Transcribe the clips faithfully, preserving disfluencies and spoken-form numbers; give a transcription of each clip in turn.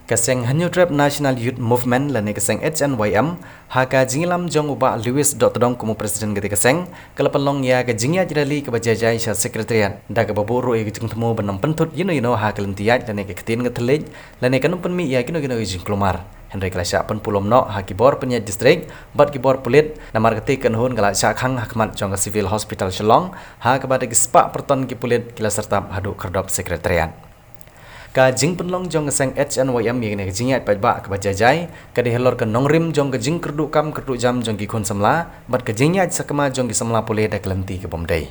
Ka seng Hynñiewtrep National Youth Movement lane ka seng H N Y M, ha ka jingïalam jong u Bah Lewis Dohtdong kum u President katei ka seng, ka la pynlong ïa ka jingïaid rally kaba jai jai sha Secretariat, da kaba buh ruh ïa ka jingthmu ban ym pynthut ïano ïano ha ka lynti ïaid lane ka ktien ka thylliej, lane kan ym pynmih ïa kino kino ki jingkulmar. Hynrei ka la shah pynpulom noh ha ki bor pynïaid district bad ki bor pulit, namar katei ka kynhun ka la shah khang ha khmat jong ka Civil Hospital Shillong, ha kaba da ki spah pyrton ki pulit ki la syrtap haduh khyrdop Secretariat. Ka jingpynlong jong ka seng H N Y M ïa kane ka jingïaid paidbah kaba jai jai, ka dei halor ka nongrim jong ka jingkyrduh kam kyrduh jam jong ki khun samla bad ka jingïaid sakma jong ki samla pule da ka lynti ka bym dei.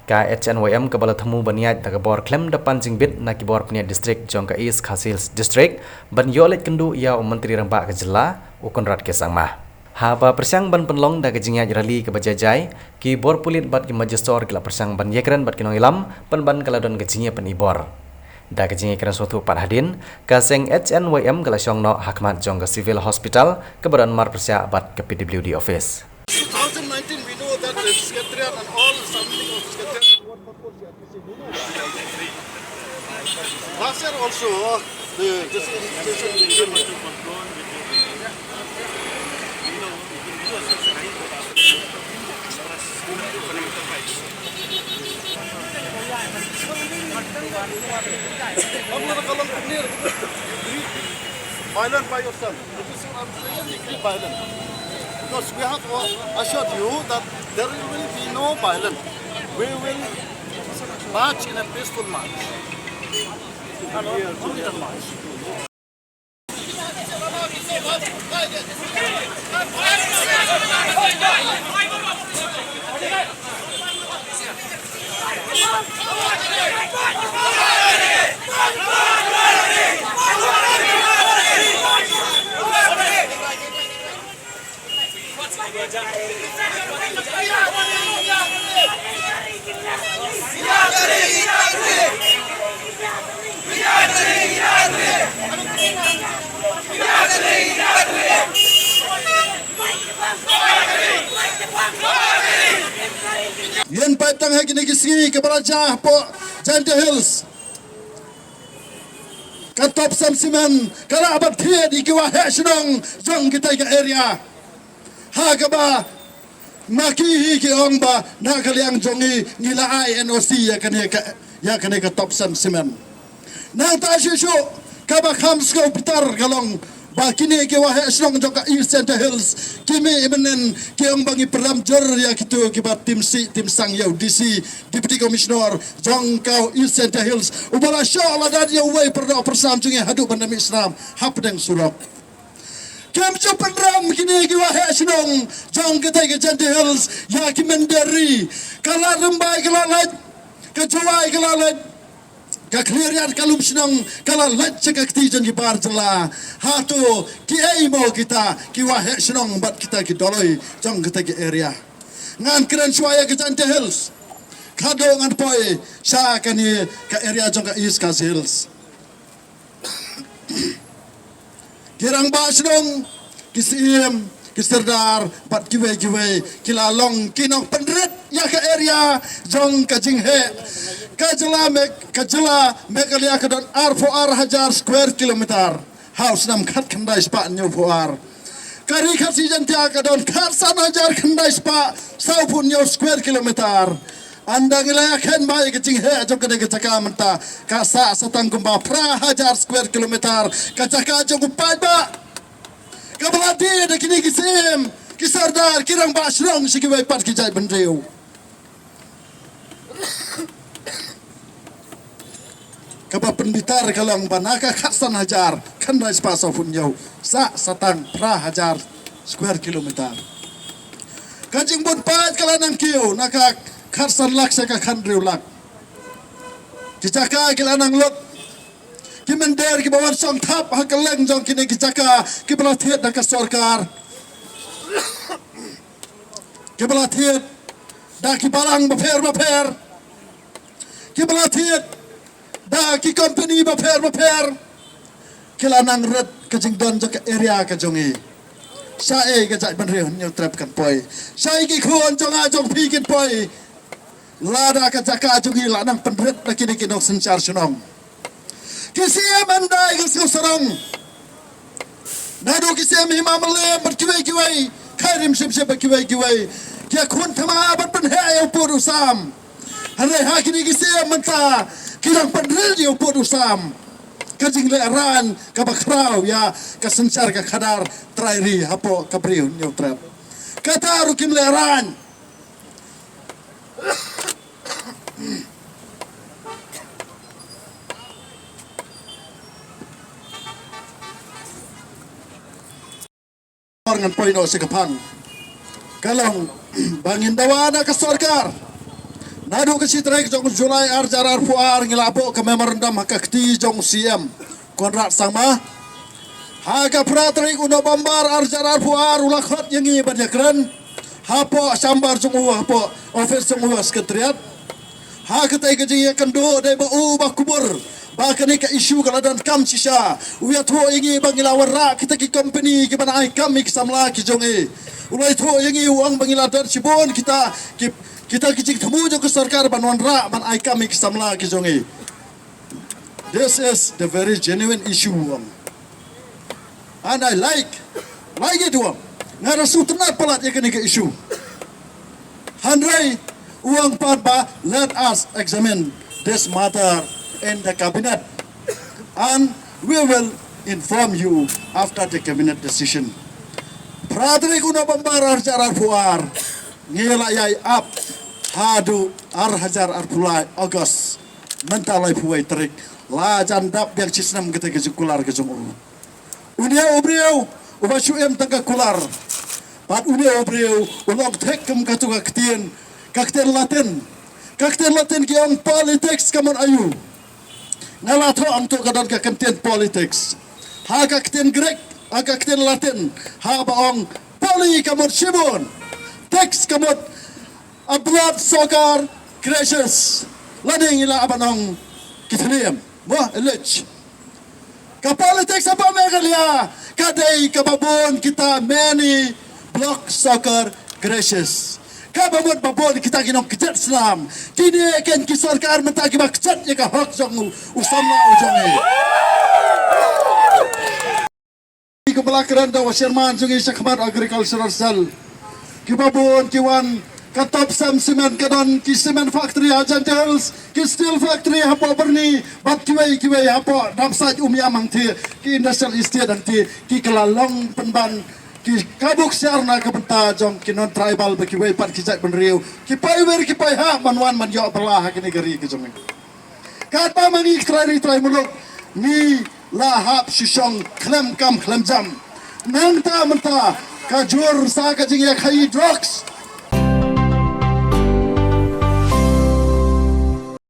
Ka H N Y M kaba la thmu ban ïaid da ka bor khlem da pan jingbit na ki bor pynïaid district jong ka East Khasi Hills District, ban ïoh leit kynduh ïa u Myntri Rangbah ka jylla, u Conrad K Sangma. Haba pyrshang ban pynlong da ka jingïaid rally kaba jai jai, ki bor pulit bad ki magistor ki la pyrshang ban ïakren bad ki nongïalam, pynban ka la don ka jingïapyni bor. Da ka jingïakren sngewthuh pat hadien, ka seng H N Y M ka la shong noh ha khmat jong ka Civil Hospital, kaba don marpyrshah bad ka P W D office. Two thousand nineteen, we know that the Secretariat and all the surrounding of the Secretariat were composed. Last year also, the, this invitation came. Violent by yourself. Because we have, uh, assured you that there will be no violence. We will march in a peaceful march. And we are doing a march. Ngin peit tang ha kine ki sngi kaba la jia hapoh Jaintia Hills. Ka Topsem Cement ka la bat thied ïa ki waheh shnong jong kita ka area. Ha kaba ma ki hi ki ong ba na ka liang jong ngi ngi la ai N O C ïa kane ka, ïa kane ka Topsem Cement. Nangta shuh shuh kaba kham sngew bitar ka long ba kine ki waheh shnong jong ka East Jaintia Hills ki mih mynnin ki ong ba ngi pyrshang jur ïa kito kiba tim sih tim sang ïa u D C, Deputy Commissioner jong ka East Jaintia Hills, uba la shoh la dat ïa uwei u pyrdoh pyrsnam jong ngi haduh ban da mih snam hapdeng surok. Kim ju pynrem kine ki waheh shnong jong katei ka Jaintia Hills ïa ki mynder ri. Ka Lad Rymbai ka la lait, ka Jowai ka la lait, ka Khliehriat ka Lumshnong ka la lait sha ka kti jong ki bar jylla. Hato kiei mo kita ki waheh shnong bad kita ki dolloi jong katei ka area? Ngan kren shuwa ïa ka Jaintia Hills, khatduh ngan poi sha kane ka area jong ka East Khasi Hills. Ki rangbah shnong, ki syiem, ki sordar bad kiwei kiwei ki la long ki nongpynrit ïa ka area jong ka jingheh. Ka jylla Meg-, ka jylla Meghalaya ka don arphew ar hajar square kilometer ha u snem khatkhyndai spah hynñiewphew ar. Ka Ri Khasi Jaiñtia ka don khatsan hajar khyndai spah sawphew hynñiew square kilometer. Ynda ngi la ïa kheiñ bha ïa ka jingheh jong kane ka jaka mynta, ka sah sa tang kumba phra hajar square kilometer ka jaka jong u paidbah, kaba la die da kine ki syiem, ki sordar, ki rangbah shnong sha kiwei pat ki jaitbynriew. Kaba pynbitar ka long ba na ka khatsan hajar khyndai spah sawphew hynñiew, sah sa tang phra hajar square kilometer. Ka jingbun paid ka la nang kiew na ka khatsan lak sha ka khathynriew lak. Ki jaka ki la nang lut. Ki mynder kiba wan shong thap ha kylleng jong kine ki jaka kiba la thied da ka sorkar, kiba la thied da ki balang bapher bapher, kiba la thied da ki company bapher bapher, ki la nang rit ka jingdon jong ka area ka jong ngi. Shaei ka jaitbynriew Hynñiewtrep kan poi? Shaei ki khun jong nga jong phi kin poi? Lada ka jaka jong ngi la nang pynrit da kine ki nongsynshar shnong. Ki syiem, ynda ki sngew sarong, Naduh ki siem Hima Mylliem bad kiwei kiwei, Khairim Shipship bad kiwei kiwei, ki ïakhun thma bad pynheh ïa u pud u sam. Hynrei ha kine ki siem mynta ki dang pynril ïa u pud u sam. Ka jinglehrain kaba khraw ïa ka synshar ka khadar trai ri hapoh ka Bri u Hynñiewtrep. Kata ruh kim lehrain. Ngan poi noh sha ka phang. Ka long ba ngin dawa na ka sorkar. Naduh ka shi tarik jong July ar hajar arphew ar ngi la buh ka memorandum ha ka kti jong C M Conrad Sangma. Ha ka phra tarik u November ar hajar arphew ar u la khot ïa ngi ban ïakren hapoh chamber jong u, hapoh office jong u, Secretariat. Ha katei ka jingïakynduh dei ba u ba kubur ba kane ka issue ka la donkam shisha. U ïathuh ïa ngi ba ngi la wanrah kita ki company kiban ai kam ïa ki samla ki jong i. U la ïathuh ïa ngi, u ong ba ngi la don shibun kita ki, kita ki jingthmu jong ka sorkar ban wanrah ban ai kam ïa ki samla ki jong i. This is the very genuine issue, u ong. And I like, like it, u ong. Nga da sngewtynnat palat ïa kane ka issue. Hynrei u ong pat ba, let us examine this matter in the cabinet and we will inform you after the cabinet decision. Phra tarik u November ar hajar arphew ar ngi la ïai ap haduh ar hajar arphew lai August. Mynta laiphew wei tarik, la jan dap biang shi snem kata ka jingkular ka jong u. Une u briew uba shu im tang ka kular. Bad une u briew u long thik kum katu ka ktien, ka ktien Latin. Ka ktien Latin ki ong politics ka mut aïu. Nga la thoh hangto ka don ka ktien politics. Ha ka ktien Greek, ha ka ktien Latin, haba ong poly ka mut shibun, tex ka mut a blood soccer crashes. Lane ngi lah ban ong ki thlim mo, elech. Ka politics hapoh Meghalaya ka dei kaba bun kita many block soccer crashes. Kaba mut ba bun kita ki nongkjat snam. Kine ken ki sorkar mynta kiba kjat ïa ka hok jong u, u samla u jong i. Ki ba la kren da u chairman jong i shakhmat Agricultural Cell. Kiba bun ki wan, ka Topcem Cement ka don ki cement factory ha Jaintia Hills, ki steel factory hapoh Byrni, bad kiwei kiwei hapoh Dapsait Umiam hangtei, ki industrial estate hangtei, ki kylla long pynban ki kabu ksiar na ka bynta jong ki non tribal bad kiwei pat ki jaitbynriew, ki paiwir ki paihap ban wan ban ïoh bylla ha kane ka ri ka jong i. Katba ma ngi ki trai ri trai muluk ngi la hap shu shong khlem kam khlem jam. Nangta mynta ka jur sa ka jingïakhaïi drugs,